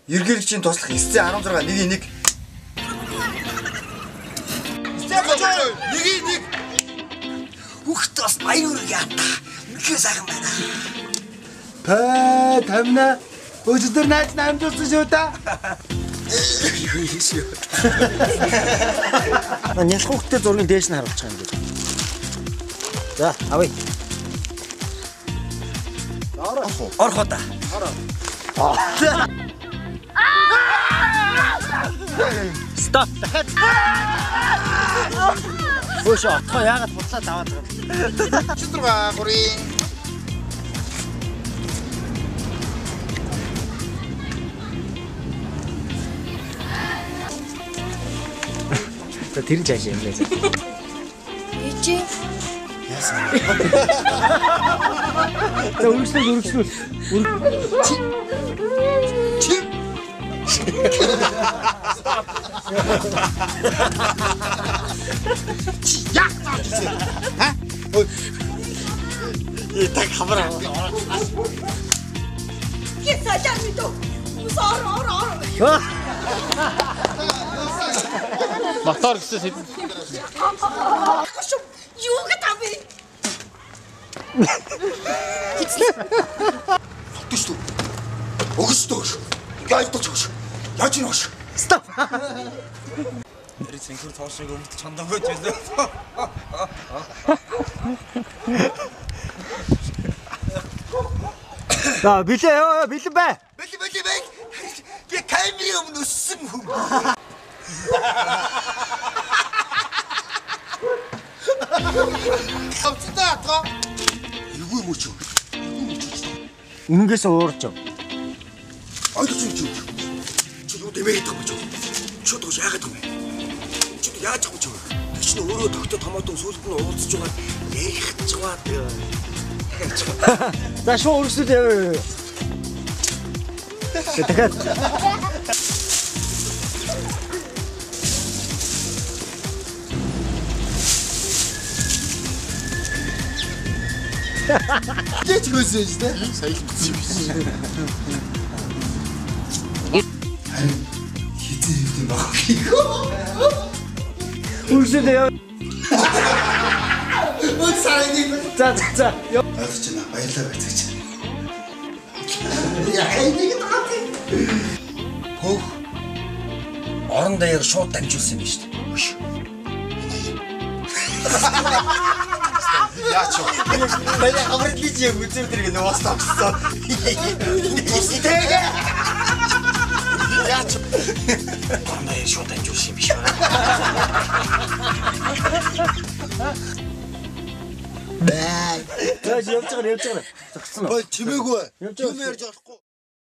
Эргэлэгчийн туслах 916 1-1. 932 1-1. Хүүхд бас баяр үрэг яата. Үнэхээр сайхан байна. Пэ тамна өчигдөр найз намжуулсан шүү дээ. Нялх хүүхдтэй зургийн дээш нь харуулчих юм бэ. За, авъя. Орох уу та? Ороо. Стоп. Дахиад. Хөөш отхоо яагаад бутлаад аваад байгаа юм? 46 3. За тэр нь цааш юм лээ. Ээжээ. Яасан. За өргөжлөл. Чи. Чи яг наач. Ха? Ой. Та камера. Кисалар мэдөө. Ус ор ор ор. Мотор гэсэн сэдв. Юу гэдэг вэ? Сотож шүү. Өгс дөөш. Яйдаж өгш. Яаж юм өгш. Стоп. Тэр цэнхэр тоошиг өмд чандаагүй ч байлаа. За билээ ёо бэлэн бай. Бэлэн бэлэн бай. Би камерын өмнө өссөн хүн. Авцдаа атгаа. Эвгүй мөч. Үнэнгээсээ уурж яв. Ойлгож юм чи. Чи юу дэмэгээд байгаа юм чи? Чи одоо яагаад юм бэ? Чи яаж байгаа юм чи? Тэр чинь өөрөө тогтоо томоотон сүүлд нь уулзж байгаа ярих гэж байгаа. За шууд өргөсөл яв. Дахиад. Гэж хөөсөн шүү дээ. Сая л бичсэн юм биш. Харин хизээ хэвдэн баг. Үргэлжлээ яа. Өө сайн нэг. За за за. Ойлгож байна. Баярлалаа байцаач. Яа нэг таа. Хөөх. Орон даяар шууд дамжуулсан юм шүү дээ. Яач вэ? Баяа хаврын лиж яг үзэв тэр нэг бас тавсан. Тэгээ. Яач вэ? Орон даяар шууд дамжуулсан юм биш үү? Бай. За явж байгаа явж байгаа. Зогссон уу? Бай чимээгүй. Явж байгаа. Юм ярьж болохгүй.